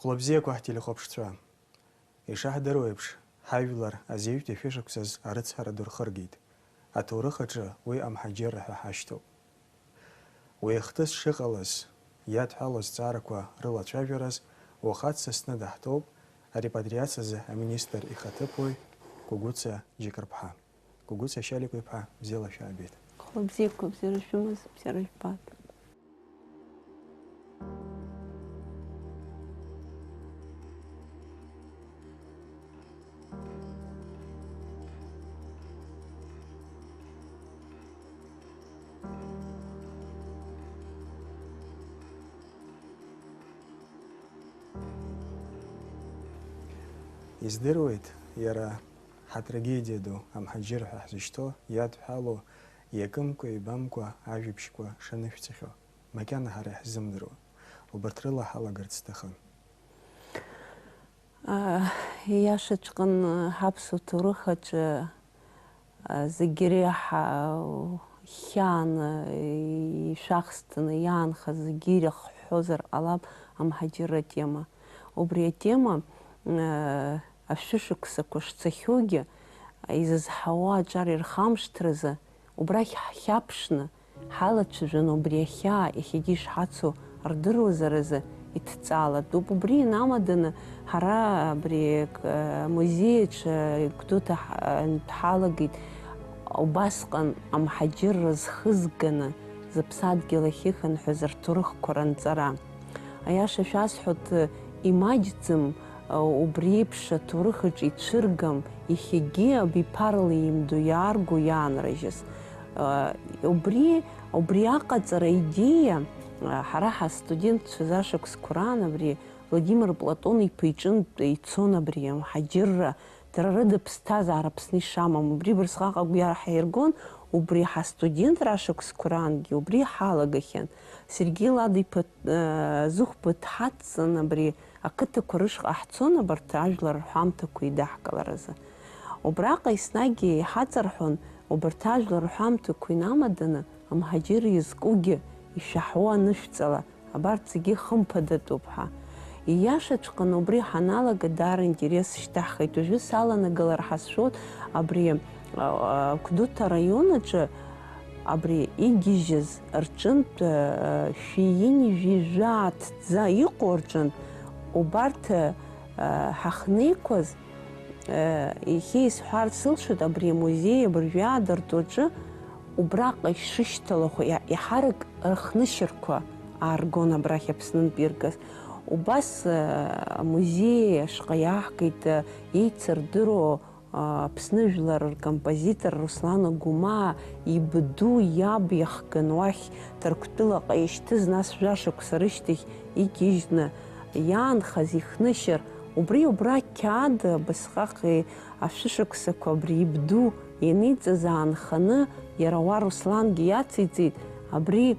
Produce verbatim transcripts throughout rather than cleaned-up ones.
Хәлыбзиақәа ҳтелехәаԥшцәа! Ишаҳдыруеиԥш, ҳажәлар азеижәтәи шәышықәсаз арыцҳара ду рхыргеит. Аҭоурых аҿы уи амҳаџьырра ҳәа ҳашьҭоуп. Уи ахҭыс шыҟалаз иадҳәалоу азҵаарақәа рылацәажәараз уаха дсасны даҳҭоуп арепатриациазы аминистр ихаҭыԥуаҩ Кәыгәыца Џьыкырԥҳа. Кәыгәыца Шьаликәа-иԥҳа, бзиала шәаабеит. Хәлыбзиақәа, бзиара шәымаз, бзиара жәбап. Издыруеит, иара ҳатрагедиа ду амҳаџьырра ҳәа ҳзышьҭоу иадҳәалоу, иакымкәа-ибамкәа ажәабжьқәа шанышәҵахьоу, макьана ҳара иаҳзымдыруа, убарҭ рыла ҳалагарц сҭахын. Иашаҵәҟьаны, ҳаԥсуа ҭоурых аҿы, а, зегьы реиҳа хьааны ишәахсҭаны иаанхаз зегьы ирыхҳәозар ҟалап амҳаџьырра атема. Убри атема, а, ашәышықәсақәа шцахьоугьы, изызҳауа аҿар ирхамышҭразы, убрахь ҳхьаԥшны, ҳалацәажәон убри ахьаа иахьагьы ишҳацу рдыруазаразы иҭҵаалатәуп. Убри инамаданы ҳара абри, э, амузеи аҿы Гәдоуҭа ҳ-, э, ҳалагеит. Убасҟан амҳаџьырра зхызганы, зыԥсадгьыл ахь ихынҳәыз рҭоурыхқәа ранҵара. Аиаша шәасҳәоит, имаҷӡам, убри еиԥш аҭоурых аҿы ицәыргам, иахьагьы абиԥарала еимдо иаарго иаанрыжьыз. Убри, убри аҟаҵара аидеиа, ҳара ҳастудентцәаз ашықәсқәа раан абри Владимир Платон-иԥа иҿынтә ицон абри амҳаџьырра. Дара рыда ԥсҭазаара Аԥсны ишамам, убри убасҟак агәы иаҳаиргон, убри ҳастудентра ашықәсқәа раангьы убри ҳалагахьан. Сергеи Лада-иԥа, э, Зыхәба дҳадҵан, абри ақыҭақәа рышҟа ҳцон абарҭ ажәлар рҳәамҭақәа еидаҳкыларазы. Убраҟа еснагь иҳаҵарҳәон, убарҭ ажәлар рҳәамҭақәа инамаданы, амҳаџьыр иазкугьы ишәаҳәо анышәҵала, абарҭ зегьы хымԥадатәуп ҳәа. Ииашаҵәҟьаны убри ҳаналага даара интерес шьҭаҳхит. Уажәы саланагалар ҳазшәоит абри, а, а, Гәдоуҭа араион аҿы абри игьежьыз рҿынтә, а, шәи ҩынҩажәи жәаа ҭӡа иҟоу рҿынтә убарҭ, а, ҳахнеиқәаз, а, иахьа исҳәарц сылшоит, абри амузеи абыржәы иаадырту аҿы Убраҟа ишышьҭалахо иа-, иаҳарак рыхнышьырқәа ааргон абрахь Аԥснынтә иргаз. Убас, э, амузеи ашҟа иааҳгеит, э, еицырдыруа, э, Аԥсны жәлар ркомпозитор Руслан Агәмаа ибду иаб иахган уахь Ҭырқәтәылаҟа ишьҭыз, нас жәашықәса рышьҭахь игьежьны иаанхаз ихнышьыр, убри убра ақьаад абасҟак, э, ашәышықәсақәа абри ибду ианиҵаз аанханы, иара уа Руслангьы иациҵеит, абри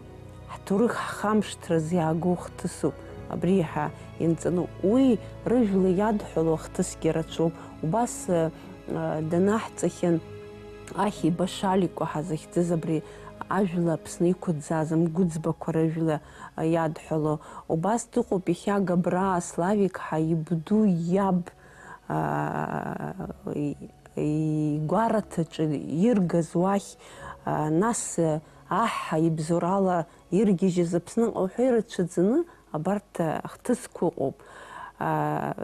ҳҭоурых ҳхамышҭраз иаагоу хҭысуп, абри иаҳа ианҵаны, уи рыжәла иадҳәалоу ахҭысгьы рацәоуп. Убас, ы, ы, данаҳҵахьан Ахиба Шаликәа ҳа захьӡыз абри ажәла Аԥсны иқәыӡааз амгәыӡбақәа рыжәла, ы, иадҳәалоу. Убас дыҟоуп иахьа Габраа Славик ҳа ибду иаб, ы, и-, игәараҭаҿы иргаз уахь, а, нас, а, аҳ ибзоурала иргьежьыз Аԥсныҟа уҳәа ирацәаӡаны абарҭ, а, ахҭысқәа ыҟоуп. А,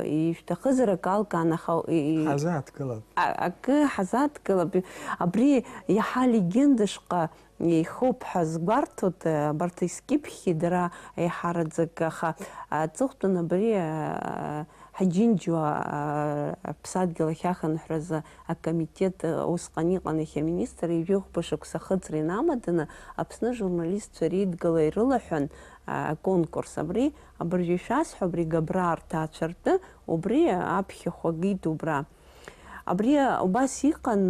ишәҭахызар акы алкаан, аха, и-, и-, Ҳазааҭгылап. А-, акы ҳазааҭгылап. Абри иаҳа легендашҟа Еихоуп ҳәа згәарҭоит, абарҭ искьыԥхьи дара еиҳараӡак, аха аҵыхәтәан абри, а, ҳџьынџьуа, а, аԥсадгьыл ахь ахынҳәразы акомитет, а, усҟан иҟан иахьа министр, ҩажәи хәба шықәса ахыҵра инамаданы Аԥсны ажурналистцәа реидгыла ирылаҳәан, а, аконкурс. Абри, абыржәы ишәасҳәо, абри Габраа рҭаацәа ртәы, убри аԥхьахә агеит убра. Абри убас иҟан,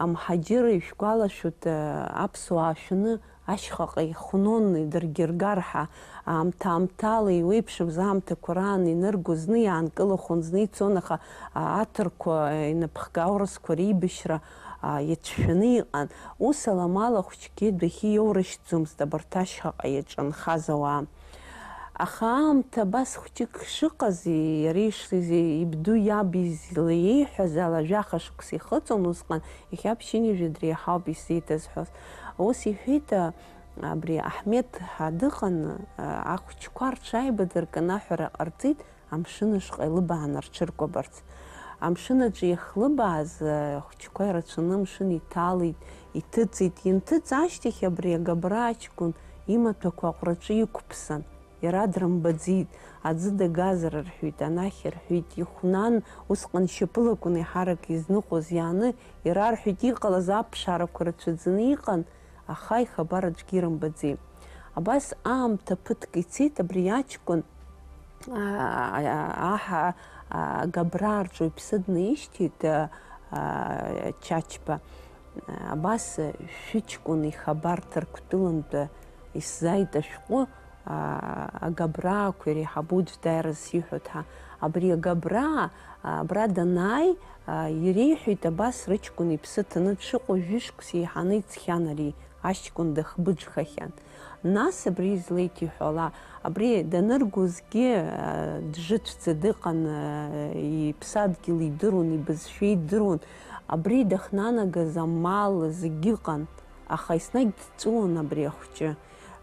амҳаџьырра, ишәгәалашәоит, аԥсуаа шәаны ашьхаҟа ихәнон, идыргьыргар ҳәа, аамҭа-аамҭала, иуеиԥшымз аамҭақәа раан инырго, зны иаанкылахәын, зны ицон, аха, а, аҭырқәа, инапхга аурысқәа реибашьра, а, иацәшәаны иҟан. Ус аламала хәыҷгьы адәахьы иоурышьҭӡомызт абарҭ ашьхаҟа иаҿынхаз ауаа. Аха аамҭа абас хәҷык шыҟаз, иара ишибду иаб излеиҳәаз ала жәаха шықәса ихыҵуан усҟан, иахьа ԥшьынҩажәа дреиҳауп исзеиҭазҳәоз. Ус иҳәеит, а, абри Аҳмеҭ ҳәа дыҟан, а, ахәҷқәа рҽааибадыркын аҳәара ҟарҵеит, амшын ашҟа илыбаан рҽыркәабарц. Амшын аҿы иахлыбааз, а, ахәҷқәа ирацәаны амшын иҭалеит, иҭыҵит. Инҭыҵ ашьҭахь абри агабра аҷкәын имаҭәақәа аҟәраҿы иқәԥсан. Иара дрымбаӡеит, аӡы дагазар рҳәеит, анахь рҳәеит, ихәнан, усҟан шьапыла акәын еиҳарак изныҟәоз, иааны ирарҳәеит, иҟалаз аԥшаарақәа рацәаӡаны иҟан, аха ихабар аӡәгьы ирымбаӡеит. Абас аамҭа ԥыҭк ицеит, абри аҷкәын, аа, аҳ-, аа, агабраа рҿы иԥсы днаишьҭит, аа, Чачба. Абас шәыҷкәын ихабар Ҭырқәтәылантәи исзааит ашәҟәы, аа, агабраақәа иреиҳабу аӡә дааираз сиҳәоит ҳәа. Абри агабраа, аа, абра данааи, аа, иреиҳәеит абас рыҷкәын иԥсы ҭаны дшыҟоу, жәышықәса еиҳаны иҵхьан ари, аҷкәын дыхбыџхахьан. Нас абри излеиҭеиҳәо ала, абри даныргозгьы, аа, джыцәӡа дыҟан, аа, иԥсадгьыл идыруан, ибызшәа идыруан, абри дахнанагаз амал зегьы ыҟан, аха еснагь дҵәуон абри ахәҷы.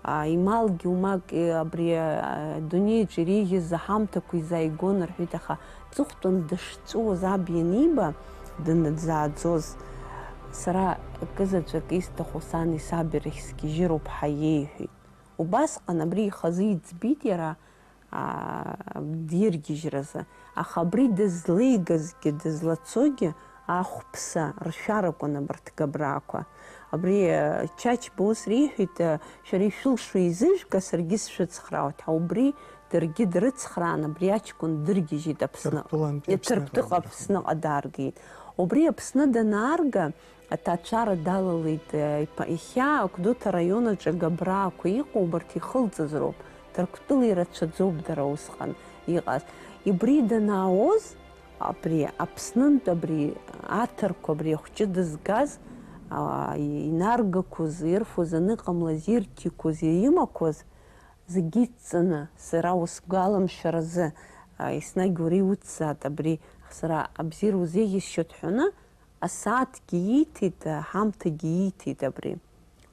А, ималгьы умак, э, абри, а, адунеиаҿ иреиӷьыз аҳамҭақәа изааигон рҳәеит, аха ҵыхәтәан дышҵәуоз аб ианиба, днаӡааӡоз, сара акызаҵәык исҭаху сани саби рахь сгьежьыроуп ҳәа иеиҳәеит. Убасҟан абри ихазы иӡбеит иара, аа, диргьежьразы, аха абри дызлеигазгьы дызлацогьы ахәԥса ршәаракәын абарҭ габраақәа. Абри, э, Чачба ус реиҳәеит, э, шәара ишәылшо еизыжәга, саргьы сшәыцхраауеит ҳәа. Убри даргьы дрыцхраан, абри аҷкәын дыргьежьит Аԥсныҟа. Ҭырқәтәылантәи Аԥсныҟа Ҭырқәтәыҟа дыргеит. Аԥсныҟа дааргеит. Убри Аԥсны данаарга, аҭаацәара далалеит, э, иԥа-, иахьа Гәдоуҭа араион аҿы агабраақәа иҟоу убарҭ ихылҵыз роуп, Ҭырқәтәыла ирацәаӡоуп дара усҟан иҟаз. Ибри данаауоз, абри Аԥснынтә абри аҭырқәа абри ахәҷы дызгаз, а, инаргақәоз, ирфоз аныҟамлаз, ирҭиқәоз, иимақәоз, зегьы иҵҵаны, сара усгәаламшәаразы, а, еснагь уара иуцзаат абри, сара абзиара узеиӷьысшьоит ҳәаны, асааҭгьы ииҭеит, аҳамҭагьы ииҭеит абри.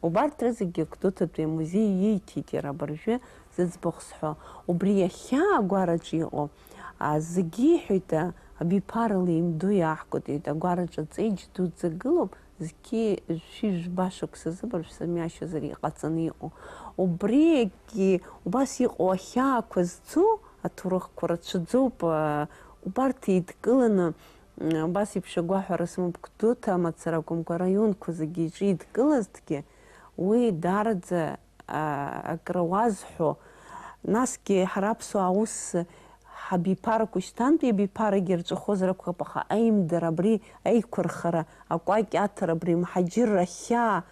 Убарҭ рызегьы Гәдоуҭатәи амузеи ииҭеит иара абыржәы зыӡбахә сҳәо. Убри иахьа агәараҿы иҟоу, а, зегьы иҳәеит, а, абиԥарала еимдо иаҳкәыдеит, агәараҿы аҵеиџь дуӡӡа гылоуп, зқьи жәшәи жәба шықәса зыбаржә сымҩашьозар иҟаҵаны иҟоу. Убригьы убас иҟоу ахьаақәа зцу аҭоурыхқәа рацәаӡоуп, а, убарҭ еидкыланы, М, абас еиԥш агәаҳәара сымоуп, Гәдоуҭа мацара акәымкәа, араионқәа зегьы иҿы идкылазҭгьы, уи даараӡа, а, акры уазҳәо. Насгьы ҳара аԥсуаа аус ҳабиԥарақәа шьҭантәи абиԥарагьы рҵәахозар акәхап, аха аимдара абри, аиқәырхара, акәакь аҭара абри, мҳаџьырра ахьаа,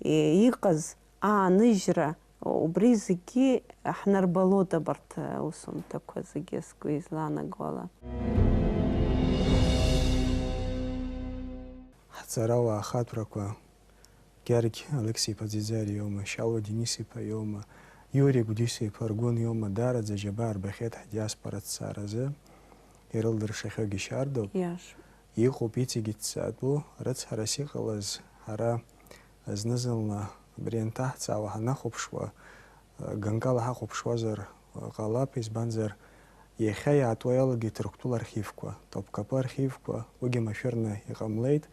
е, иҟаз, ааныжьра, убри зегьы ҳнарбалоит абарҭ аусумҭақәа зегьы, сгәы излаанаго ала. Ҳҵарауаа ахатәрақәа, Гьаргь Алықьса-иԥа Ӡиӡариа иоума, Шьалуа Денис-иԥа иоума, Иури Гәдиса-иԥа Аргәын иоума, даараӡа аџьабаа рбахьеит ҳдиаспора аҭҵааразы, ирылдыршахьоугьы шьардоуп. Иашоуп. Иҟоуп иҵегь иҭҵаатәу, рыцҳарас иҟалаз, ҳара зны-зынла абри анҭаҳҵаауа ҳанахәаԥшуа, ганкала ҳахәаԥшуазар ҟалап, избанзар, иахьа иаатуа иалагеит Ҭырқәтәыла архивқәа, Топкапы архивқәа, уигьы машәырны иҟамлеит,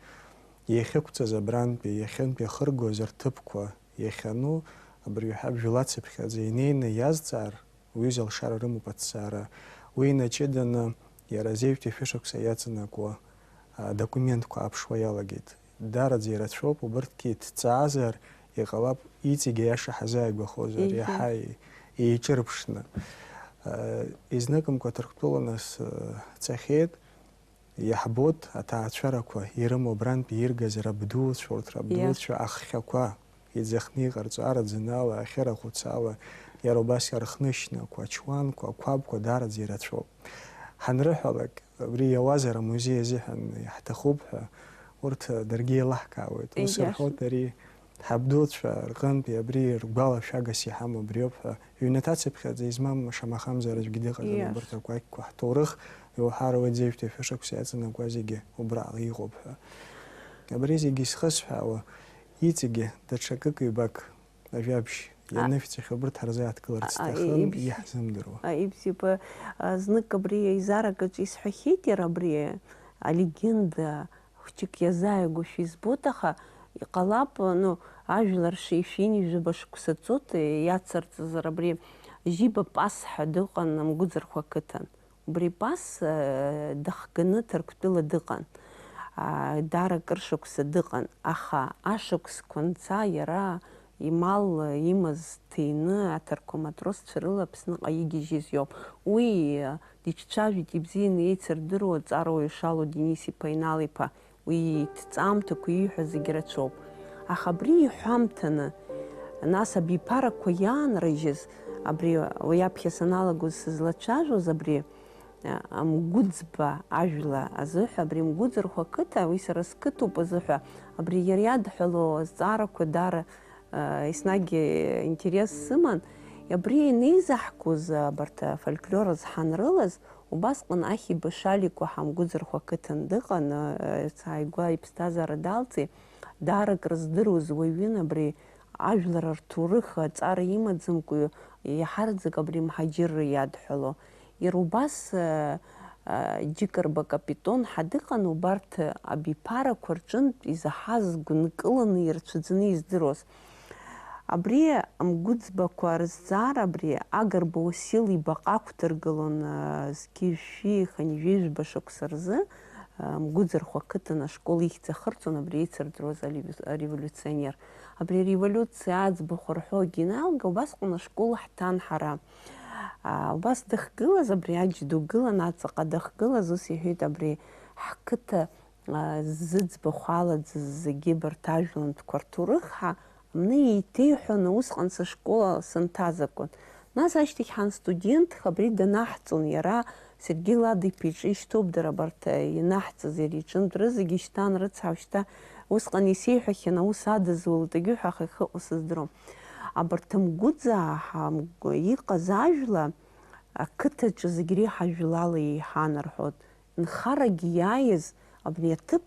иахьықәҵаз абрантәи, иахьынтә иахыргоз рҭыԥқәа, иахьану, абыржәы ҳабжьалацыԥхьаӡа инеины иазҵаар, уҩыза алшара рымоуп аҭҵаара. Уи инаҷыданы, иара азеижәтәи шәышықәса иаҵанакуа, а, документқәа ааԥшуа иалагеит. Даараӡа ирацәоуп, убырҭгьы ҭҵаазар, иҟалап, иҵегь аиаша ҳазааигәахозар, Еиҳа. иаҳа и-, еиҿырԥшны. А, изныкымкәа Ҭырқәтәыла нас, а, ҳцахьеит. Иаҳбоит аҭаацәарақәа ирымоу абрантәи иргаз рабдуцәа, урҭ рабдуцәа Иа. аххьақәа иӡахны иҟарҵо, араӡынала, ахьырахәыцала, иара убас архнышьнақәа, ачуанқәа, ақәабқәа даараӡа ирацәоуп. Ҳанрыҳәалак, абри иауазар амузеи азыҳәан иаҳҭахуп ҳәа, урҭ даргьы еилаҳкаауеит. Ус Иашоуп. рҳәоит ари Ҳабдуцәа рҟынтәи абри ргәалашәагас иҳамоу абриоуп ҳәа, ҩнаҭацыԥхьаӡа измам шамахамзар аӡәгьы дыҟаӡам. Ииашоуп. Абарҭ акәакьқәа ҳҭоурых иуҳәар ауеит, зежәтәи шәышықәса иаҵанакуа зегьы убраҟа иҟоуп ҳәа. Абри зегьы изхысҳәаауа, иҵегьы даҽакык-ҩбак ажәабжь А- ианышәҵахьоу убырҭ ҳарзааҭгыларц А, а, сҭахым, ибз-, иаҳзымдыруа. А, ибзиоуп, а, знык абри аизарак аҿы исҳәахьеит иара абри алегенда хәҷык иазааигәоушәа избоит, аха иҟалап, ну, ажәлар шеишәини жәаба шықәса ҵоит, иацырҵазар абри Жьиба Пас ҳәа дыҟан Амгәыӡырхәа ақыҭан. Убри Пас, э, дахганы Ҭырқәтәыла дыҟан. А, даара акыр шықәса дыҟан, аха ашықәсқәа анца иара имал имаз ҭины аҭырқәа матросцәа рыла Аԥсныҟа игьежьыз иоуп. Уи, э, дыҿцәажәеит ибзианы еицырдыруа аҵарауаҩ Шало Денис-иԥа Инал-иԥа. Уи иҭҵаамҭақәа ииҳәо зегьы рацәоуп. Аха абри иҳәамҭаны, нас абиԥарақәа иаанрыжьыз, абри уи аԥхьа саналагоз сызлацәажәоз, абри, а, Амгәыӡба ажәла азыҳәа, абри Мгәыӡырхәа ақыҭа, уи сара сқыҭоуп азыҳәа, абри иара иадҳәало азҵаарақәа даара, а, еснагь интерес сыман. Абри ианеизаҳгоз, абарҭ афольклор азҳанрылаз, Убасҟан Ахиба Шаликәа Ҳамгәыӡырхәа ақыҭан дыҟан, ааигәа иԥсҭазаара далҵит, даара акрыздыруаз уаҩын абри ажәлар рҭоурых аҵара имаӡамкәа, иаҳараӡак абри мҳаџьырра иадҳәало. Иара убас, а, а, Џьыкырба Капитон ҳәа дыҟан, убарҭ абиԥарақәа рҿынтә изаҳаз гәынкыланы ирацәаӡаны издыруаз. Абри амгәыӡбақәа рызҵаара абри Агрба Уасил ибаҟа ақәдыргылон, а, зқьи жәшәи хынҩажәи жәба шықәса рзы, а, Мгәыӡырхәа ақыҭан ашкол ихьӡ ахырҵон абри еицырдыруаз алеви-, ареволиуционер. Абри ареволиуциа аӡбахә рҳәогьы ианалга, убасҟан ашкол ҳҭан ҳара. А, убас дахьгылаз, абри аџь ду гылан, аҵаҟа дахьгылаз, ус иҳәеит, абри ҳқыҭа а, зыӡбахә алаӡыз зегьы абарҭ ажәлантәқәа рҭоурых ҳа, амны еиҭеиҳәаны усҟан сышкол санҭаз акәын. Нас ашьҭахь ҳанстудентха абри данаҳҵон иара, Сергеи Лада-иԥа иҿы ишьҭоуп дара абарҭ, а, ианаҳҵаз иара иҿынтә рызегьы шьҭан рыцҳау шьҭа, усҟан исеиҳәахьан аус адыз ултагьы ҳәа ахахьы ыҟоу сыздырам. Абарҭ Амгәыӡаа ҳа, Мгә-, иҟаз ажәла ақыҭаҿы зегь реиҳа ажәлала еиҳан рҳәоит. Нхарагьы иааиз абни аҭыԥ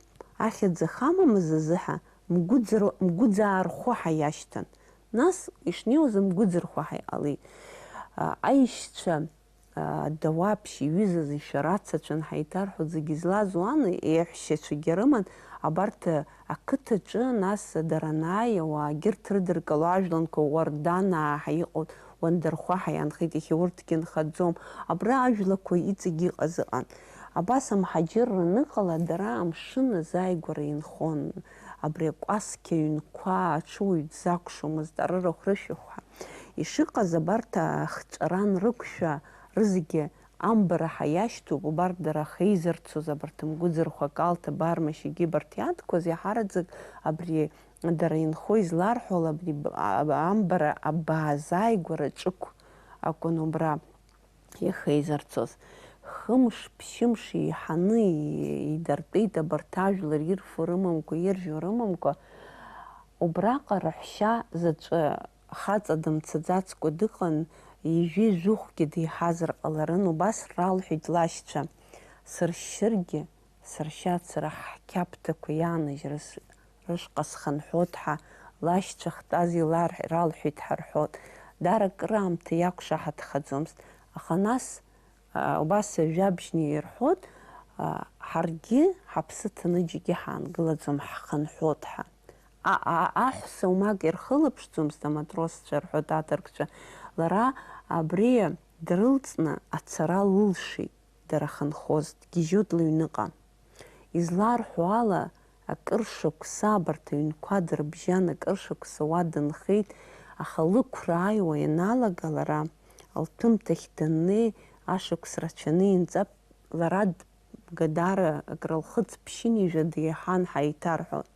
ахьӡ ахамамыз азыҳәа Мгәыӡыр-, Мгәыӡаа рхәы ҳәа иашьҭан. Нас ишнеиуаз Мгәыӡырхәа ҳәа иҟалеит. А, аишьцәа, а, Дауаԥшь иҩызаз ишәара ацацәан ҳәа иҭарҳәо зегьы злаз уан, еиҳәшьацәагьы рыман, абарҭ ақыҭаҿы, нас дара анааи, ауаагьы рҭрыдыркыло ажәлантәқәа Уарданаа ҳәа иҟоу Уандархәаҳа иаанхеит, иахьа урҭгьы нхаӡом. Абра ажәлақәа иҵегь иҟаз ыҟан. Абас амҳаџьырра аныҟала, дара амшын азааигәара инхон. Абри акәасқьа ҩнқәа аҽуаҩ дзакәшомызт, арырахә рышәахә ҳәа. Ишыҟаз, абарҭ ахҵәара анрықәшәа, рызегьы амбара ҳәа иашьҭоуп, убарҭ дара ахьеизырцоз, абарҭ Мгәыӡырхәа, Калҭа, Бармашь, егьи абарҭ иадқәаз, иаҳараӡак абри дара инхо изларҳәо ала, абри б-, а-, амбара абаа азааигәара ҿықә акәын убра иахеизырцоз. Хымш-ԥшьымш еиҳаны и-, идартәеит абарҭ ажәлар ирфо рымамкәа, иржәуа рымамкәа. Убраҟа раҳәшьа заҵәы хаҵа дымцаӡацкәа дыҟан, ижәи жәохәгьы деиҳазар ҟаларын, убас ралҳәеит лашьцәа. Сыршьыргьы, сыршьац, сара ҳқьаԥҭақәа иааныжьрыз рышҟа схынҳәуеит ҳәа, лашьцәа ахьтәаз иларҳ-, ралҳәеит ҳәа рҳәоит. Даара акыраамҭа иақәшаҳаҭхаӡомызт, аха нас, а, убас жәабжьны ирҳәоит, а, ҳаргьы ҳаԥсы ҭаны џьаргьы ҳаангылаӡом, ҳхынҳәуеит ҳәа. А, а, аҳәса умак ирхылаԥшӡомызт аматросцәа, рҳәоит аҭырқәцәа. Лара абри дрылҵны ацара лылшеит, дара хынхоз, дгьежьуеит лыҩныҟа. Изларҳәо ала, акыр шықәса абарҭ аҩнқәа дырбжьан, акыр шықәса уа дынхеит, аха лықәра ааиуа ианалага лара, лҭәымҭахь даннеи, ашықәс рацәаны инҵап, лара д-, Гадара акрылхыҵ ԥшьынҩажәа деиҳан ҳәа еиҭарҳәон.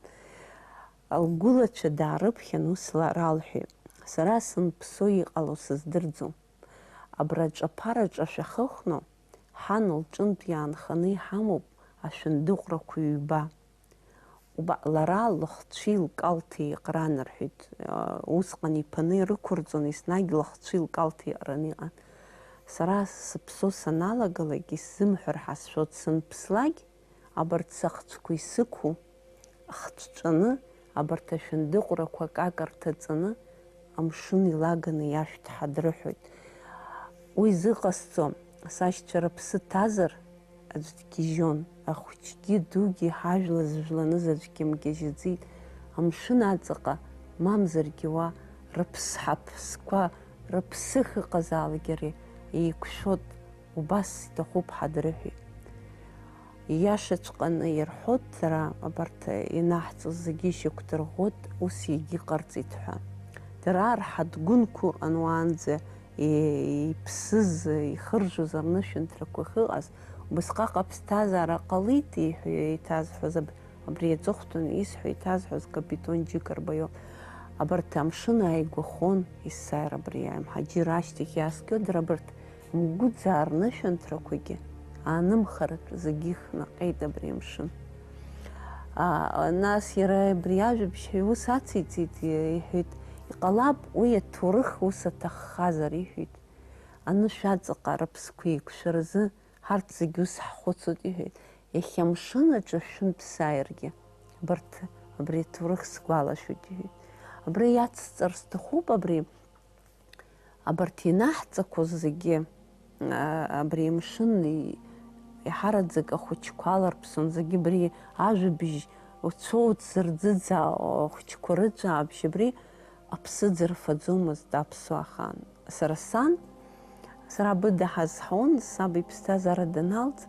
Лгәылацәа даарыԥхьан, ус ла-, ралҳәеит, сара санԥсо иҟало сыздырӡом. Абра аҿаԥараҿ ашәа хыхәно, ҳан лҿынтә иаанханы иҳамоуп ашәындыҟәрақәа ҩба. Уба-, лара лыхцәеи лкалҭи иҟран рҳәеит, усҟан иԥаны ирықәырҵон, еснагь лыхцәеи лкалҭи иҟраны иҟан. Сара сыԥсо саналагалак, исзымҳәар ҳәа сшәоит, санԥслак, абарҭ сыхцәқәа исықәу, хцәҿаны, абарҭ ашәындыҟәрақәа акака рҭаҵаны, амшын илаганы иашәҭ ҳәа дрыҳәоит. Уи зыҟасҵо, сашьцәа рыԥсы ҭазар, аӡә дгьежьон, ахәыҷгьы дугьы ҳажәла зыжәланыз аӡәгьы мгьежьаӡеит, амшын аҵаҟа, мамзаргьы уа, рыԥсҳа ԥсқәа, рыԥсы ахьыҟазаалак иара еиқәшәот, убас иҭахуп ҳәа дрыҳәеит. Ииашаҵәҟьаны ирҳәот, дара абарҭ ианаҳҵоз зегьы ишьақәдырӷәӷәот, ус егьыҟарҵеит ҳәа. Дара рҳаҭгәынқәа ыҟан уаанӡа и-, иԥсыз, ихыржәыз рнышәынҭрақәа ахьыҟаз, убысҟак аԥсҭазаара ҟалеит, иҳәо-, еиҭазҳәоз аб-, абри аҵыхәтәан исҳәо, еиҭазҳәоз Капитон Џьыкарба иоуп. Абарҭ амшын ааигәахон, есааира абри амҳаџьырра ашьҭахь иааскьо, дара абарҭ Мгәыӡаа рнышәынҭрақәагьы аанымхаратәы зегьы ихнаҟьеит абри амшын. А, нас иара абри ажәабжь ҳәа иус ациҵеит, иҳәеит, иҟалап, уи аҭоурых ус аҭаххазар, иҳәеит. Анышә аҵаҟа рыԥсқәа еиқәшәаразы ҳарҭ зегьы ус ҳхәыцуеит, иҳәеит. Иахьа амшын аҿы шәынтә сааиргьы, абарҭ абри аҭоурых сгәалашәоит, иҳәеит. Абра иацсҵар сҭахуп абри. Абарҭ ианаҳҵақәоз зегьы, а, абри амшын и-, иаҳараӡак ахәыҷқәа аларԥсон, зегьы абри ажәабжь уцәоуц зырӡыӡа ахәыҷқәа рыҵәаабжь абри аԥсыӡ рфаӡомызт аԥсуа ахаан. Сара сан, сара быда ҳазҳауан, саб иԥсҭазаара даналҵ,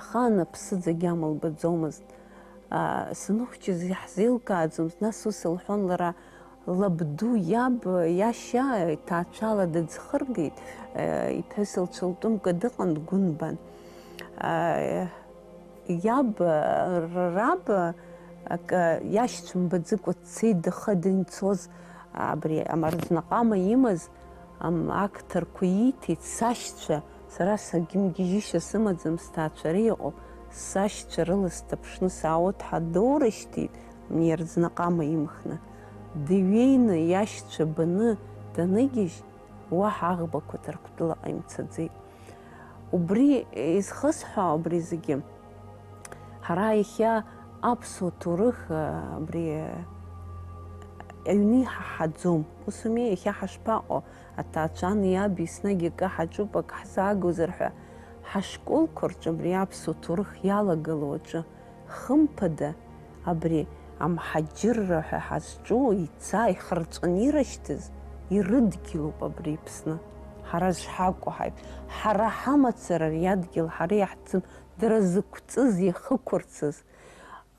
ахаан аԥсыӡ агьама лбаӡомызт. А, саныхәҷыз иаҳзеилкааӡомызт, нас ус лҳәон лара, лабду иаб иашьа иҭаацәала дыӡхыргеит, э, иԥҳәыс лҽылтәымга дыҟан, дгәынбан. А, иаб, р-, раб, акы, иашьцәа мбаӡыкәа дцеит, дыха дынцоз, абри амарӡнаҟама имаз, ам, ақҭарқәа ииҭеит, сашьцәа, сара сагьымгьежьышьа сымаӡам, сҭаацәара иҟоуп, сашьцәа рыла сҭаԥшны саауеит ҳәа доурышьҭит, амарӡнаҟама имхны. Дыҩеины иашьцәа баны даныгьежь, уаҳа аӷбақәа Ҭырқәтәылаҟа имцаӡеит. Убри изхысҳәаау абри зегьы, ҳара иахьа аԥсуа ҭоурых, а, абри, а, аҩны иҳаҳаӡом. Ус ауми, иахьа ҳашԥаҟоу? Аҭаацәа ани иаби еснагь акы ҳаҿуп, акы ҳзаагозар ҳәа. Ҳашколқәа рҿы абри аԥсуа ҭоурых иалагылоу аҿы, хымԥада, абри амҳаџьырра ҳәа ҳазҿу ица ихырҵәаны ирышьҭыз ирыдгьылуп абри Аԥсны. Ҳара зҳакәу ҳаит. Ҳара ҳамацара ари адгьыл ҳара иаҳӡым, дара зықәҵыз, иахықәырцыз,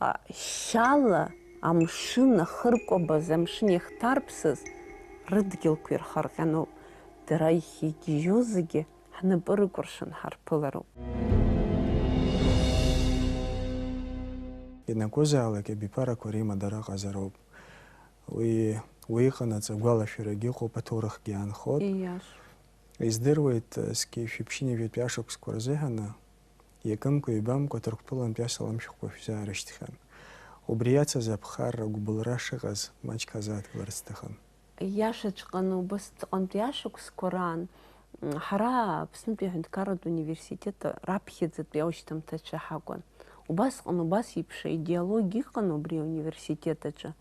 а, шьала амшын ахыркәабаз, амшын иахҭарԥсаз рыдгьылқәа ирхарҟьаноуп. Дара иахьагьежьуа зегьы ҳнапы рыкәыршан ҳарԥылароуп. Ианакәызаалак абиԥарақәа римадара ҟазароуп. Уи, уи иҟанаҵ агәалашәарагьы ыҟоуп, аҭоурыхгьы аанхоит. Ииашоуп. Издыруеит, зқьи жәшәи ԥшьынҩажәатәи ашықәсқәа рзыҳәаны, иакымкәа-ҩбамкәа Ҭырқәтәылантәи асалам шәҟәқәа шәзаарышьҭхьан. Убри иацыз аԥхарра агәыбылра шыҟаз маҷк ҳазааҭгыларц сҭахын. Ииашаҵәҟьаны убасҵәҟьантәи ашықәсқәа раан, м, ҳара Аԥснытәи аҳәынҭқарратә университет раԥхьаӡатәи аушьҭымҭацәа ҳакәын. Убасҟан убас еиԥш аидеологиа ыҟан убри ауниверситет аҿы.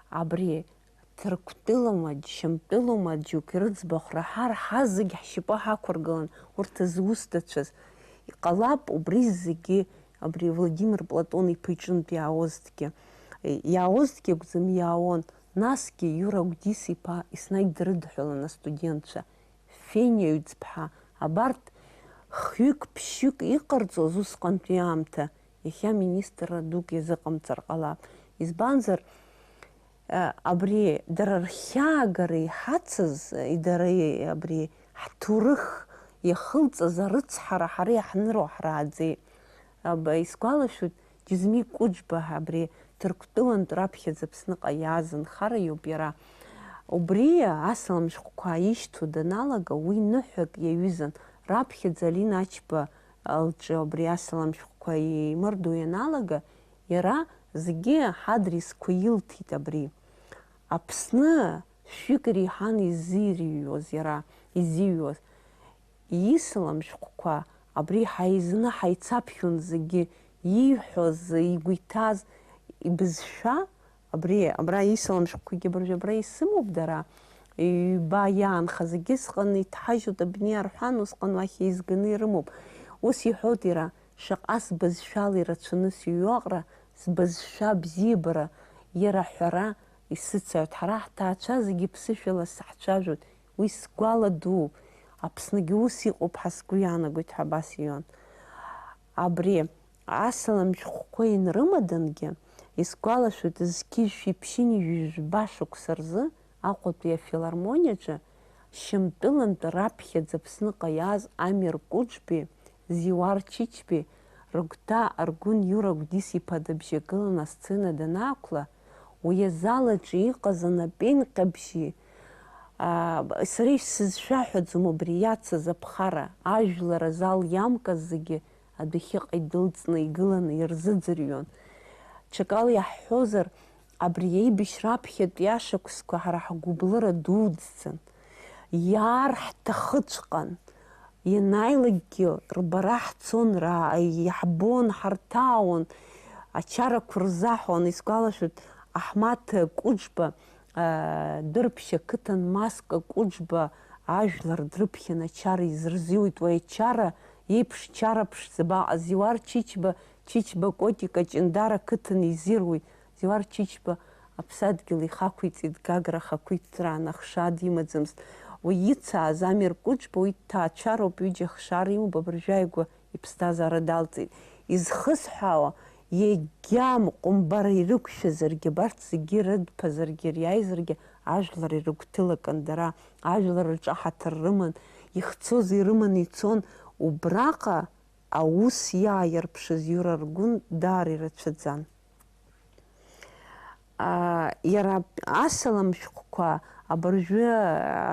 Абри Ҭырқәтәылоума, Џьшьамтәылоума, џьоук ирыӡбахә раҳар, ҳа зегь ҳшьапы ҳақәыргылан, урҭ зус дацәаз. Иҟалап, убри зегьы, абри Владимир Платон-иԥа иҿынтә иаауазҭгьы, иаауазҭгьы акәӡам, иаауан. Насгьы Иура Гәдис-иԥа еснагь дрыдҳәалан астудентцәа. Фениа Ҩӡԥҳа, абарҭ хҩык-ԥшьҩык иҟарҵоз усҟантәи аамҭа, иахьа министрра дук иазыҟамҵар ҟалап. Избанзар, э, абри дара рхьаагара иҳацыз, э, дара, э, абри ҳҭоурых иахылҵыз арыцҳара ҳара иаҳныруа ҳрааӡеит. Аба, исгәалашәоит, Џьизмит Кәыџьба ҳәа абри Ҭырқәтәылантә раԥхьаӡа Аԥсныҟа иааз нхара иоуп иара. Убри асалам шәҟәқәа ишьҭоу даналага, уи ныҳәак иаҩызан. Раԥхьаӡа Алина Ачба лҿы абри асалам шәҟәқәа еимырдо ианалага, иара Зегьы ҳадресқәа илҭеит абри. Аԥсны шәҩык иреиҳан изирҩуаз иара, изиҩуаз. Исалам шәҟәқәа абри ҳаизаны ҳаицаԥхьон зегьы, ииҳәоз, игәы иҭаз, ибызшәа, абри, абра исалам шәҟәқәагьы абыржәы абра исымоуп дара, ҩба иаанхаз егьысҟан иҭҳажьуеит абни арҳәан, усҟан уахь еизганы ирымоуп. Ус иҳәоит иара, шаҟа сбызшәала ирацәаны сыҩуаҟра, сбызшәа абзиабара, иара аҳәара исыцаҩуеит. Ҳара ҳҭаацәа зегьы ԥсышәала саҳцәажәоит, уи сгәала дууп. Аԥсныгьы ус иҟоуп ҳәа сгәы иаанагоит ҳәа абас иҩуан. Абри асалам шәҟәқәа инрымадангьы, исгәалашәоит, зқьи жәшәи ԥшьынҩажәи жәба шықәса рзы Аҟәатәи афилармониаҿы Шьамтәылантәи раԥхьаӡа Аԥсныҟа иааз Амир Кәыҿбеи, Зиуар Чычбеи рыгәҭа Аргәын Иура Гәдис-иԥа дыбжьагылан асцена данаақәла, уи азал аҿы иҟаз анапеинҟьабжьи, аа, сара исызшәаҳәаӡом убри иацыз аԥхара, ажәлар азал иамкыз зегьы адәахьыҟа идәылҵны игыланы ирзыӡырҩуан. Ҽакала иаҳҳәозар, абри аибашьра аԥхьатәи ашықәсқәа ҳара ҳгәыблыра дуӡӡан. Иаар ҳҭахыҵәҟьан, ианааилакгьы рбара ҳцон, ра-, иаҳбон, ҳарҭаауан, ачарақәа рзаҳәон. Исгәалашәоит, Аҳмаҭ Кәыҿба, аа, Дырԥшь ақыҭан Маска Кәыҿба ажәлар дрыԥхьан ачара изырзиуит. Уи ачара еиԥш чара ԥшӡа баҟа, Зиуар Чычба, Чычба Котик Аҷандара ақыҭан изируит. Зиуар Чычба аԥсадгьыл ихақәиҵеит Гагра ахақәиҭтәраан ахшаа димаӡамызт. Уи ицааз Амир Кәыҿба уи дҭаацәароуп, ҩыџьа хшара имоуп, абыржәы ааигәа иԥсҭазаара далҵит. Изхысҳәаауа, егьа ҟәымбара ирықәшәазаргьы, абарҭ зегьы рыдԥазаргьы, иааизаргьы, ажәлар ирыгәҭылакын дара, ажәлар рҿы аҳаҭыр рыман, ихцоз ирыманы ицон, убраҟа аус иааирԥшыз Иура Аргәын даара ирацәаӡан. Аа, иара асалам шәҟәқәа, абыржәы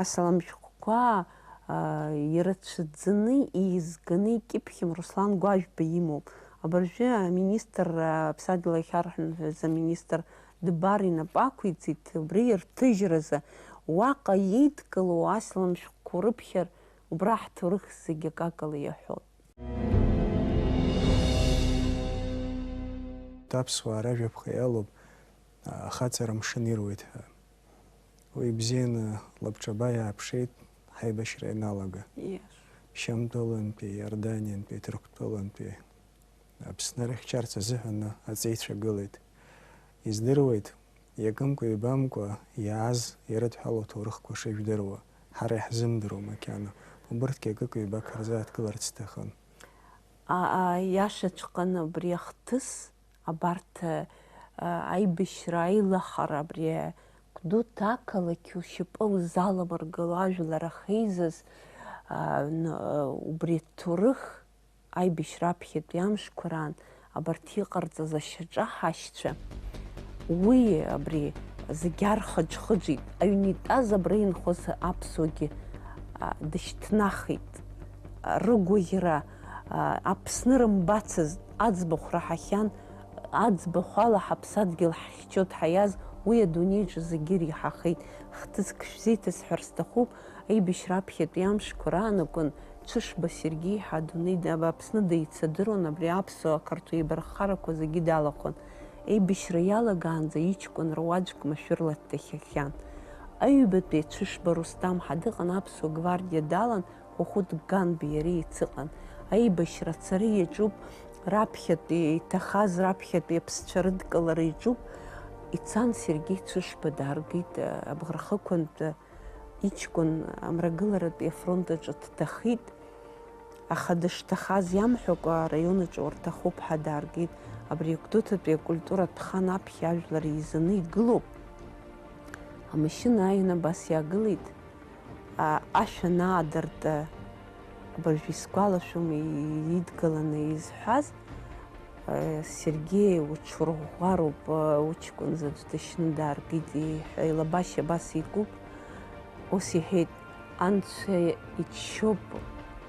асалам шәҟәқәа, аа, ирацәаӡаны, еизганы икьыԥхьым Руслан Гәажәба имоуп. Абыржәы аминистр, аа, аԥсадгьыл ахьарҳәынҳәыз аминистр Дбар инапы ақәиҵеит, убри ирҭыжьразы уаҟа еидкылоу асалам шәҟәқәа урыԥхьар, убра ҳҭоурых зегьы акакала иаҳәон. Аԥсуаа ражәаԥҟа иалоуп, ахаҵара амшын ируеит ҳәа. Уи ибзианы лабҿаба иааԥшит ҳаибашьра ианалага. Ииашоуп. Шьамтәылантәи, Иорданиантәи, Ҭырқәтәылантәи Аԥсны рыхьчарц азыҳәан аҵеицәа гылеит. Издыруеит, иакымкәа-ҩбамкәа иааз ирыдҳәалоу аҭоурыхқәа шыжәдыруа, ҳара иаҳзымдыруа макьана, убырҭгьы акык-ҩбак ҳарзааҭгыларц сҭахын. Иашаҵәҟьаны абри ахҭыс, абарҭ аибашьра, аилахара, абри Гәдоуҭа ақалақь ушьапы узаламыргыло ажәлар ахьеизаз, убри аҭоурых, аибашьра аԥхьатәи амшқәа раан абарҭ иҟарҵаз ашьаҿа ҳашьцәа, уи абри зегь архыџхыџит, аҩны итәаз абра инхоз аԥсуагьы дышьҭнахит. Рыгәаӷьра, Аԥсны рымбацызт, аӡбахә раҳахьан, аӡбахә ала ҳаԥсадгьыл ҳхьчоит ҳаиаз, уи адунеиаҿы зегьы иреиҳахеит, хҭыск шәзеиҭасҳәар сҭахуп, аибашьра аԥхьатәи амшқәа раан акәын, Ҽышба Сергеи ҳәа адунеи Аԥсны деицадыруан, абри аԥсуа-ақырҭуа еибарххарақәа зегьы далахәын. Аибашьра иалагаанӡа иҷкәын руаӡәк машәырла дҭахьахьан. Аҩбатәи Ҽышба Русҭам ҳәа дыҟан, аԥсуа гвардиа далан, Хәыхәыт Ганбеи иареи еицыҟан. Аибашьра ацара иаҿуп, раԥхьатәи иҭахаз раԥхьатәи аԥсцәа рыдкылара иаҿуп. Ицан Сергеи Ҽышба дааргеит, абӷархықәантә иҷкәын амрагыларатәи афронт аҿы дҭахеит. Аха дышҭахаз иамҳәакәа, араион аҿы урҭахуп ҳәа дааргеит. Абри Гәдоуҭатәи акультуратә хан аԥхьа ажәлар еизаны игылоуп. Амашьына ааин абас иаагылеит, ашә анаадырт, абыржә исгәалашәом идгыланы изҳәаз, Сергеи, уҽурӷәӷәароуп, уҷкәын заҵә дышьны дааргеит, иҳәа илабашьа абас икуп, ус иҳәеит, Анцәа иччоуп,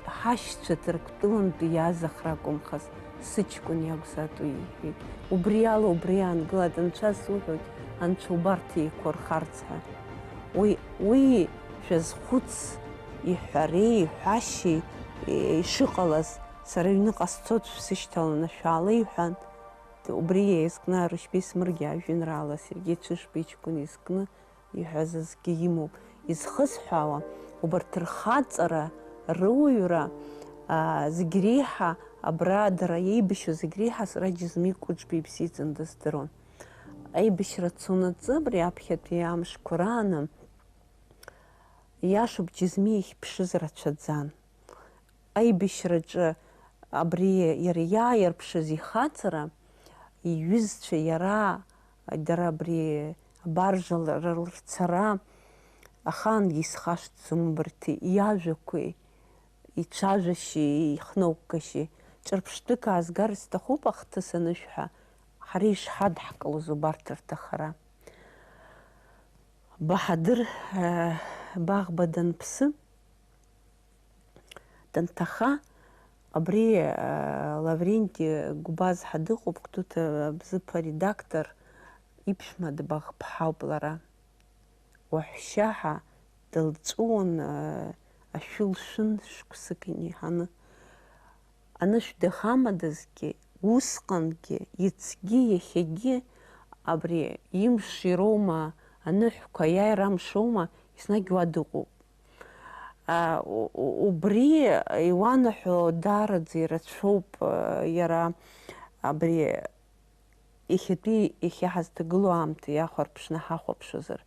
ҳашьцәа Ҭырқәтәылантәи иааз ахра акәымхаз, Сыҷкәын иакәзаатәу иҳәеит. Убри ала убри аангылеит, анцәа суҳәоит, анцәа убарҭ еиқәырхарц ҳәа. Уи, уи шәазхәыц, иҳәареи иҳәашьеи, е, ишыҟалаз, сара аҩныҟа сцоит, шәсышьҭаланы шәаала, иҳәан. Убри еизкны Арушьбеи Смыргьиа ажәеинраала Сергеи Цәышба иҷкәын изкны иҳәаз азгьы имоуп. Изхысҳәаауа, убарҭ рхаҵара, рыуаҩра, аа, зегь реиҳа абра дара иеибашьуа зегь реиҳа сара Џьазмиа Кәыҿба ибзиаӡаны дыздыруан. Аибашьра цонаҵы абри аԥхьатәи амшқәа рааны, иашоуп, Џьазмиа ихьԥшыз рацәаӡан. Аибашьраҿы абри иара иааирԥшыз ихаҵара, иҩызцәа иара, дара абри абаржа р-, рцара, ахаангьы исхашҭӡом убарҭ иажәақәеи, ицәажәашьеи, ихнаугашьеи. Ҿырԥштәык аазгар сҭахуп ахҭыс анышә ҳәа, ҳара ишҳадҳкылоз убарҭ рҭахара. Баҳадыр, э, Баӷба данԥсы, данҭаха, абри, э, Лавренти Гәбазҳа дыҟоуп, Гәдоуҭа Бзыԥ аредактор, иԥшәма Дбаӷԥҳауп лара. Уаҳәшьа ҳәа дылҵәуон, э, ашәы лшәын шықәсык инеиҳаны. Анышә дахамадазгьы, усҟангьы, иацгьы, иахьагьы абри имш ироума, аныҳәқәа аиааира амшоума, еснагь уа дыҟоуп. А, у-, у-, убри иуанаҳәо даараӡа ирацәоуп, а, иара абри иахьатәи, иахьа ҳазҭагылоу аамҭа иахәарԥшны ҳахәаԥшызар.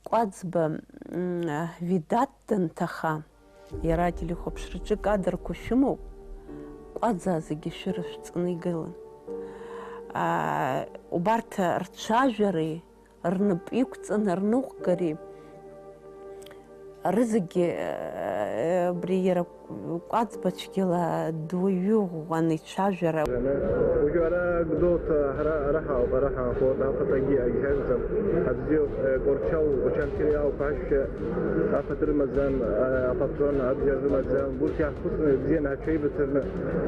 Кәаӡба, м, Ведаҭ данҭаха, иара ателехәаԥшраҿы кадрқәа шәымоуп, Кәаӡаа зегьы шәыра шәҵаны игылан. Аа, убарҭ рцәажәареи, рнап иқәҵаны рныҟәгареи, рызегьы, э, абри иара Кәаӡба цәгьала дуаҩы ӷәӷәан ицәажәара. Уажәы ара Гәдоуҭа ҳара, ара ҳауп, ара ҳаанхоит, афатәгьы агьҳәаӡам. Абзиоуп, э, Кәарчал, Очамчыреи ауп, ашәа, афатә рымаӡам, э, апатрон абџьар рымаӡам. Урҭ иаҳхәыцны, бзианы ҳаҽеибыҭаны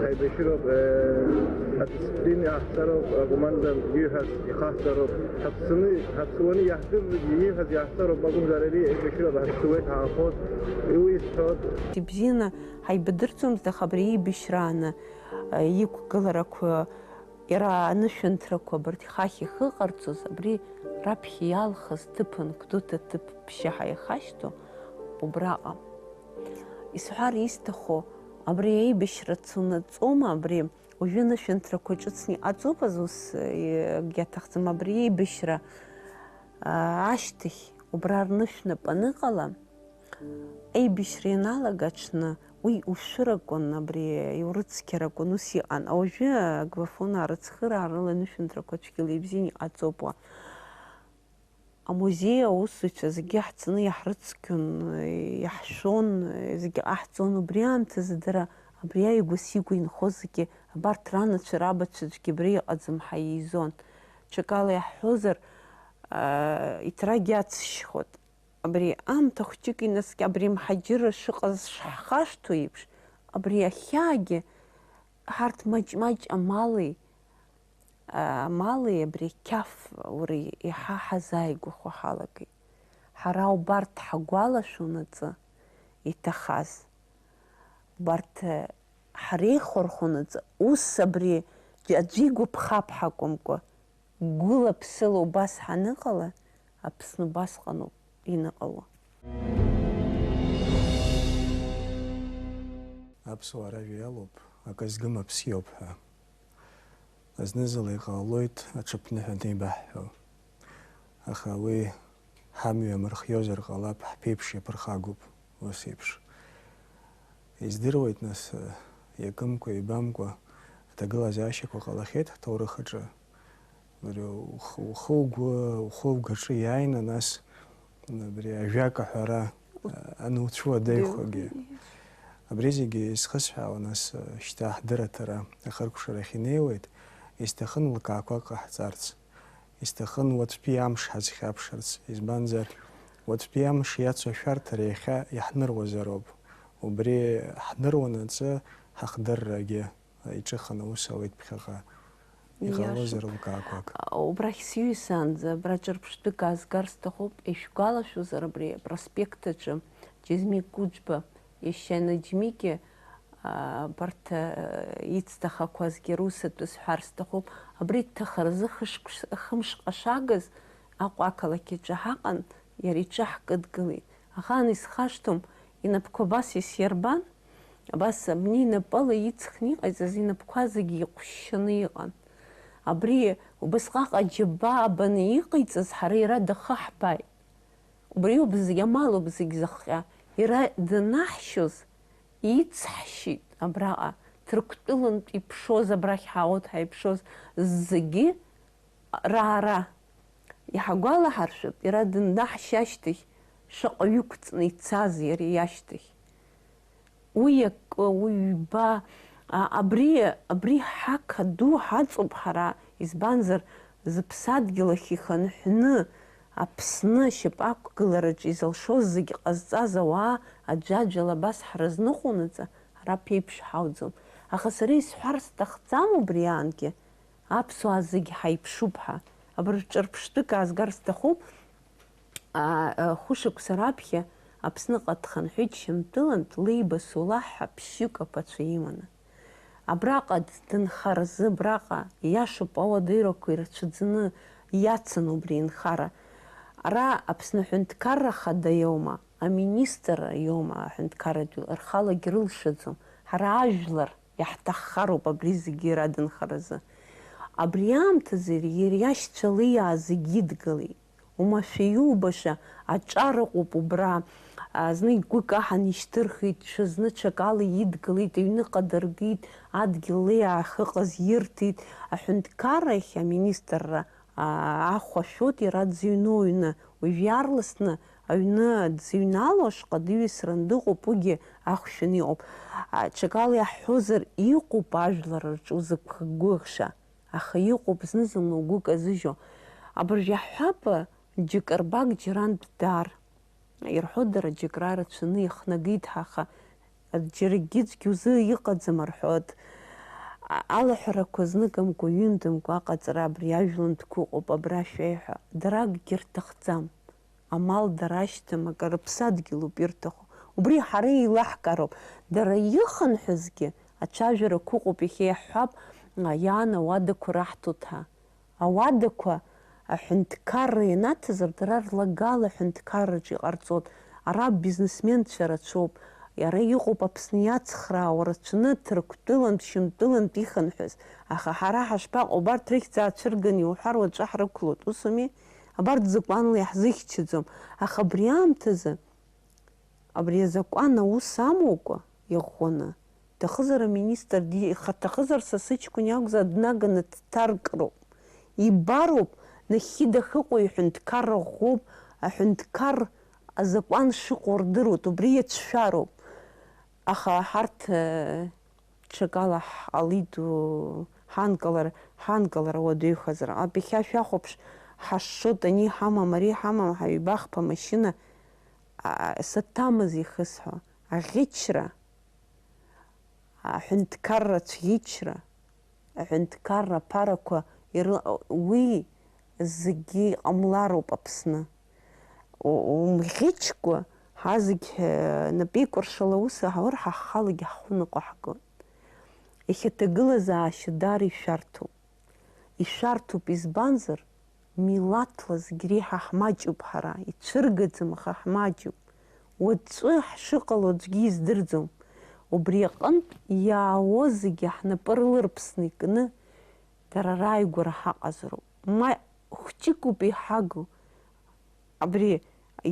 ҳаибашьыроуп, э, адисциплина иаҳҵароуп, акоманда ииҳәаз ихаҳҵароуп. Ҳаԥсны, ҳаԥсуаны иаҳдыррыгьы ииҳәаз иаҳҵароуп акәымзар, ари аибашьра ҳашьҭуеит, ҳаанхоит, уи исҳәоит. Ибзианы ҳаибадырӡомызт, аха абри еибашьрааны, э, иқәгыларақәа, иара анышәынҭрақәа абарҭ хахь ихыҟарҵоз, абри раԥхьа иалхыз ҭыԥын, Гәдоуҭа ҭыԥ ԥшьа ҳәа ихашьҭоу, убраҟа. Исҳәар исҭаху, абри аибашьра цунаҵома, абри Уажәы анышәынҭрақәа ҿыцны иҟаҵоуп, азус, э, акгьы аҭахӡам, абри еибашьра, а, ашьҭахь, убра рнышә нап аныҟала, аибашьра ианалага аҽны, уи ушәыракәын, абри иурыцқьаракәын, ус иҟан. Уажәы аграфон арыцхыраара рыла анышәынҭрақәа цәгьала ибзианы иҟаҵоуп уа. Амузеи аусзуҩцәа зегьы ҳцаны иаҳрыцқьон, иаҳшәон, зегьы ҟаҳҵон. Убри аамҭазы дара абри ааигәа-сигәа инхо зегьы, абарҭ ранацәа рабацәа аӡәгьы абра иҟаӡам ҳәа еизон. Ҽакала иаҳҳәозар, аа, иҭрагь ацшьхот. Абри аамҭа хәҷык инаскьа, абри мҳаџьырра шыҟаз шҳхашҭуа еиԥш, абри ахьаагьы ҳарҭ маҷ-маҷ амали, амали абри ақьаф ура иаҳа ҳазааигәахо ҳалагеит. Ҳара убарҭ ҳагәалашәонаҵы иҭахаз, убарҭ ҳреихәархонаҵы, ус абри аӡәы игәаԥхап ҳакәымкәа, гәыла-ԥсыла убас ҳаныҟала, Аԥсны убасҟаноуп иныҟало. Аԥсуаа ражәа иалоуп, акы згым аԥсиоуп ҳәа. Зны-зынла иҟалоит аҽыԥныҳәа анеибаҳҳәо. Аха уи ҳамҩа амырхиозар ҟалап, ҳԥеиԥш иаԥырхагоуп ус еиԥш. Издыруеит, нас, иакымкәа-ибамкәа аҭагылазаашьақәа ҟалахьеит ҳҭоурых аҿы. Абри ухы, ухы угәы, ухы угаҿы иааины, нас, абри ажәак аҳәара, а, ануцәуадаҩхогьы. Абри зегьы изхысҳәаауа, нас, а, шьҭа ҳдырраҭара ахыркәшарахь инеиуеит, исҭахын лкаақәак ҟаҳҵарц, исҭахын уаҵәтәи амш ҳазхьаԥшырц, избанзар, уаҵәтәи амш иацу ашәарҭара иахьа иаҳныруазароуп. Убри ҳныруанаҵы ҳахдыррагьы иҿыханы аус ауеит ԥхьаҟа. Иҟалозар лкаақәак? Убрахь сҩызаанӡа абра ҿырԥштәык аазгар сҭахуп, ишәгәалашәозар абри апроспект аҿы Џьазмик Кәыџба иашьа Наџьмигьы, абарҭ ицҭахақәазгьы русатәы сҳәар сҭахуп, абри дҭахаразы хышықәс-, хымш ҟашагаз Аҟәа ақалақь аҿы ҳаҟан, иара иҿы ҳкыдгылеит. Ахаан исхашҭуам, инапқәа абас исирбан, абас абни инапала иҵхны иҟаиҵаз инапқәа зегьы иҟәшьшьаны иҟан. Абри убасҟак аџьабаа абаны иҟаиҵаз ҳара иара дахы ҳбааит. Убриоуп зегь, амалоуп зегь зыхҟьа. Иара данаҳшьоз ицҳшьит абраҟа, Ҭырқәтәылантә иԥшоз, абрахь ҳаауеит ҳаиԥшоз зегьы раара. Иҳагәалаҳаршәап, иара дындаҳшьа ашьҭахь шаҟа ҩықәҵны ицаз иара иашьҭахь. Уи акы, уи ҩба, а, абри, абри ҳақаду ҳаҵоуп ҳара, избанзар, зыԥсадгьыл ахь ихынҳәны Аԥсны ашьапы ақәгылараҿы изылшоз зегь ҟазҵаз ауаа аӡәаӡәала абас ҳрызныҟәонаҵы, ҳара ԥеиԥш ҳауӡом. Аха сара исҳәар сҭахӡам убри аангьы, аԥсуаа зегь ҳаиԥшуп ҳәа. Абыржә ҿырԥштәык аазгар сҭахуп. А, а, хәышықәса раԥхьа Аԥсныҟа дхынҳәит Шьамтәылантә Леиба Соулаҳ ҳәа ԥшьҩык аԥацәа иманы. Абраҟа дынхаразы, абраҟа, иашоуп, ауадаҩрақәа ирацәаӡаны иацын убри инхара. Ара Аԥсны Аҳәынҭқарра Ахада иоума, аминистрра иоума, аҳәынҭқарратә рхалагьы рылшаӡом. Ҳара ажәлар иаҳҭаххароуп абри зегьы иара дынхаразы. Абри аамҭазы иара иашьцәа лиаа зегьы идгылеит. Умашәа иубаша аҿар ыҟоуп убра. А, зны игәы каҳан ишьҭырхит, ҽазны ҽакала идгылеит, аҩныҟа дыргеит, адгьыл леиаах ыҟаз ирҭеит. Аҳәынҭқаррахь аминистрра, а, ахә ашәоит иара дзыҩноу аҩны. Уажә иаарласны аҩны дзыҩналоу ашҟа дыҩасран дыҟоуп, уигьы ахәшәын иҟоуп. А, ҽакала иаҳҳәозар, иҟоуп ажәлар рҿы узықәгәыӷша. Аха иҟоуп зны-зынла угәы казыжьуа. Абыржә иаҳҳәап, џьыка рбак џьарантә даар. Ирҳәо дара џьык рарацәаны ихнагеит ҳәа, аха џьаракгьы аӡәгьы узы иҟаӡам рҳәоит. А-, алаҳәарақәа зныкымкәа, ҩынтәымкәа аҟаҵара абри ажәлантәқәа ыҟоуп, абра шәеиҳәа. Дара акгьы рҭахӡам. Амал дара ашьҭам, акы рыԥсадгьылуп ирҭаху. Убри ҳара еилаҳкаароуп. Дара ихынҳәызгьы ацәажәарақәа ыҟоуп, иахьа иаҳҳәап, а, иаан ауадақәа раҳҭоит ҳәа. Ауадақәа аҳәынҭқарра ианаҭазар, дара рлагала аҳәынҭқарраҿы иҟарҵоит. Ара бизнесменцәа рацәоуп. Иара иҟоуп Аԥсны иацхраауа рацәаны, Ҭырқәтәылантә, Шьамтәылантә ихынҳәыз. Аха ҳара ҳашԥаҟоу, убарҭ рыхьӡ аацәырганы иуҳәар уаҵәы ҳрықәлоит, усуми? Абарҭ закәанла иаҳзыхьчаӡом, аха абри аамҭазы абри азакәан аус амоукәа иӷәӷәаны, дҭахызар аминистр ди-, иха-, дҭахызар са сыҷкәын иакәзар днаганы дҭаркроуп, ибароуп, нахьхьи дахьыҟоу иҳәынҭқарра ӷәӷәоуп, аҳәынҭқар азакәан шыҟоу рдыруеит, убри иацәшәароуп. Аха ҳарҭ, э, Ҽакала ҳҟалеит, уу, ҳанкылара, ҳанкылара уадаҩхазар. Ҟап иахьа шәахәаԥш, ҳашшоит, ани ҳамам, ари ҳамам, ҳаҩба-хԥа машьына, а, саҭамыз ихысҳәо. Аӷьычра, аҳәынҭқарра цәӷьычра, аҳәынҭқарра аԥарақәа иры-, уи зегьы иҟамлароуп Аԥсны. У-, умӷьычкәа, ҳазегь, э, напеикәыршала аус аҳауар, ҳа ҳхалагьы ҳхәы ныҟәаҳгоит. Иахьа аҭагылазаашьа даара ишәарҭоуп. Ишәарҭоуп, избанзар, милаҭла зегь реиҳа ҳмаҷуп ҳара, ицәыргаӡам, аха ҳмаҷуп. Уаҵәы ҳшыҟало аӡәгьы издырӡом. Убри аҟынтә иаауа зегьы ҳнапы рыларԥсны икны, дара рааигәара ҳаҟазароуп. Ма хәҷыкоуп иҳагу. Абри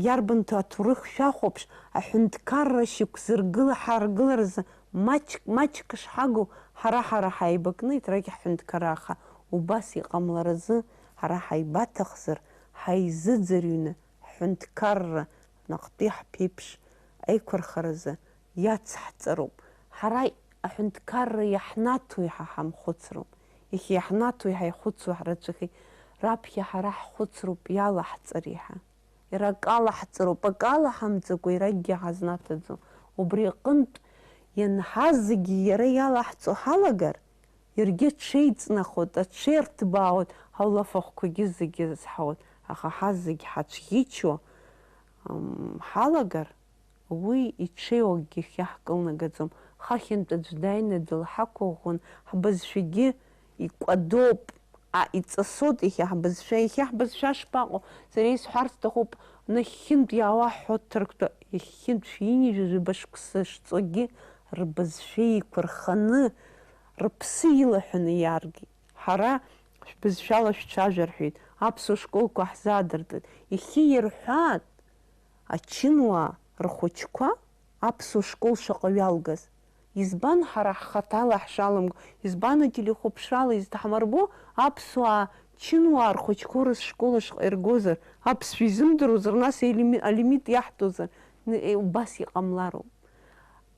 иарбанҭ аҭоурых шәахәаԥш, аҳәынҭқарра шьақәзыргыла-, ҳаргыларазы маҷк, маҷк шҳагу, ҳара-ҳара ҳаибакны, еиҭрагь ҳҳәынҭқарра, аха убас иҟамларазы ҳара ҳаибаҭахзар, ҳаизыӡырҩны, ҳҳәынҭқарра наҟтәи ҳԥеиԥш аиқәырхаразы иацҳҵароуп. Ҳара аҳәынҭқарра иаҳнаҭои ҳа ҳамхәыцроуп. Иахьа иаҳнаҭои ҳаихәыцуа ҳрацәахеит. Раԥхьа ҳара ҳхәыцроуп иалаҳҵар иаҳа. Иара акы алаҳҵароуп, акы алаҳамҵакәа иара акгьы ҳазнаҭаӡом. Убри аҟынтә ианҳазегьы иара иалаҳҵо ҳалагар, Иаргьы аҽеиҵнахуеит, аҽеирҭбаауеит, ҳаулафахәқәагьы зегьы рызҳауеит, аха ҳазегь ҳацәӷьычуа, м, ҳалагар, уи иҽеиуакгьы иахьа ҳкылнагаӡом. Хыхьынтә аӡә дааины дылҳақәыӷәӷәан, ҳбызшәагьы икәадоуп, а, иҵасоит иахьа ҳбызшәа, иахьа ҳбызшәа шԥаҟоу? Сара исҳәарц сҭахуп, нахьхьынтә иаауа ҳҳәоит ҭырқәтәы, иахьхьынтә шәинижәа жәаба шықәса шҵогьы рбызшәа еиқәырханы, рыԥсы илаҳәаны иааргеит. Ҳара шәбызшәала шәцәажәа рҳәеит, аԥсуа школқәа ҳзаадыртит. Иахьа ирҳәаат, ачынуаа рхәыҷқәа аԥсуа школ шаҟа ҩалгаз. Избан ҳара ҳхаҭала ҳшаламго, избан ателехәаԥшрала изҭаҳмырбо аԥсуаа чынуаа рхәыҷқәа урыс школ ашҟа иргозар, аԥсшәа изымдыруазар, нас алими-, алимит иаҳҭозар, н-, е, убас иҟамлароуп.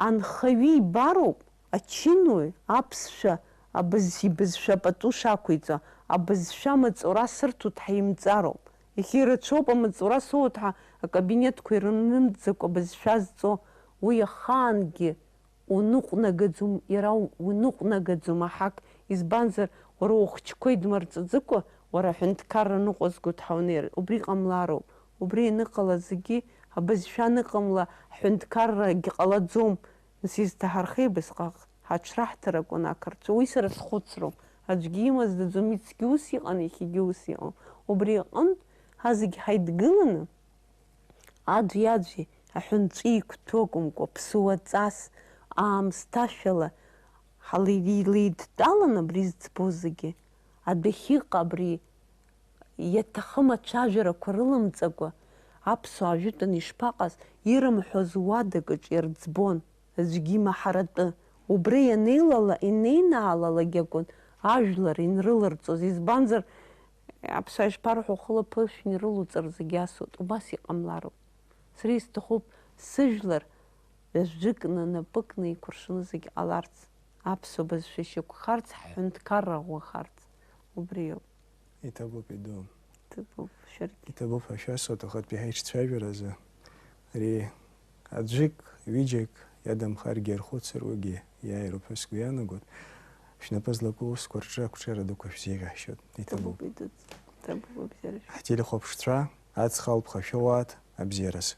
Анхаҩы ибароуп, ачынуаҩ аԥсшәа абыз-, ибызшәа пату шақәиҵо, абызшәа маҵура сырҭоит ҳәа имҵароуп. Иахьа ирацәоуп амаҵура соуеит ҳәа акабинетқәа ирымнымҵӡакәа абызшәа зҵо, уи ахаангьы уныҟәнагаӡом, иара уныҟәнагаӡом аҳақ, избанзар, уара ухәыҷқәа идмырҵаӡыкәа, уара аҳәынҭқарра ныҟәызго дҳаунеир, убри ҟамлароуп. Убри аныҟала зегьы, абызшәа аныҟамла, ҳҳәынҭқаррагь ҟалаӡом. Нас изҭаҳархеи абысҟак? Ҳаҽраҳҭаракәын ақырҭцәа. Уи сара схәыцроуп. Аӡәгьы имаздаӡом, ицгьы ус иҟан, иахьагьы ус иҟоуп. Убри аҟынтә, ҳазегь ҳаидгыланы, аӡәи-аӡәи аҳәынҵәа еиқәтәоу акәымкәа, ԥсуаҵас, аамсҭашәала ҳалеидтәалан абри зыӡбо зегьы. Адәахьыҟа абри иаҭахым ацәажәарақәа рылымҵакәа, аԥсуаа жәытәан ишԥаҟаз, ирымҳәоз уадак аҿы ирӡбон, аӡәгьы имаҳаратәы. Убра ианеилала, инеинаалалак акәын ажәлар инрыларҵоз, избанзар, аԥсуаа ишԥарҳәо, хылаԥышә инрылуҵар зегь асуеит, убас иҟамлароуп. Сара исҭахуп сыжәлар жәакны, напыкны еикәыршаны зегь ҟаларц, аԥсуа бызшәа шьақәхарц, ҳҳәынҭқарра ӷәӷәахарц, убриоуп. Иҭабуп, иду. Иҭабуп, шәаргьы. Иҭабуп ҳәа шәасҳәоит, ахатәи ҳаиҿцәажәаразы. Ари аӡәык, ҩыџьак иадамхаргьы ирхәыцыр, уигьы иааироуп ҳәа сгәы иаанагоит. Шәнапы злаку усқәа рҿы ақәҿиара дуқәа шәзеиӷьаҳшьоит. Иҭабуп. Иҭабуп, идуӡӡа. Иҭабуп, абзиара шәа. Ҳтелехәаԥшцәа, аҵх алԥха шәоуааит, абзиараз.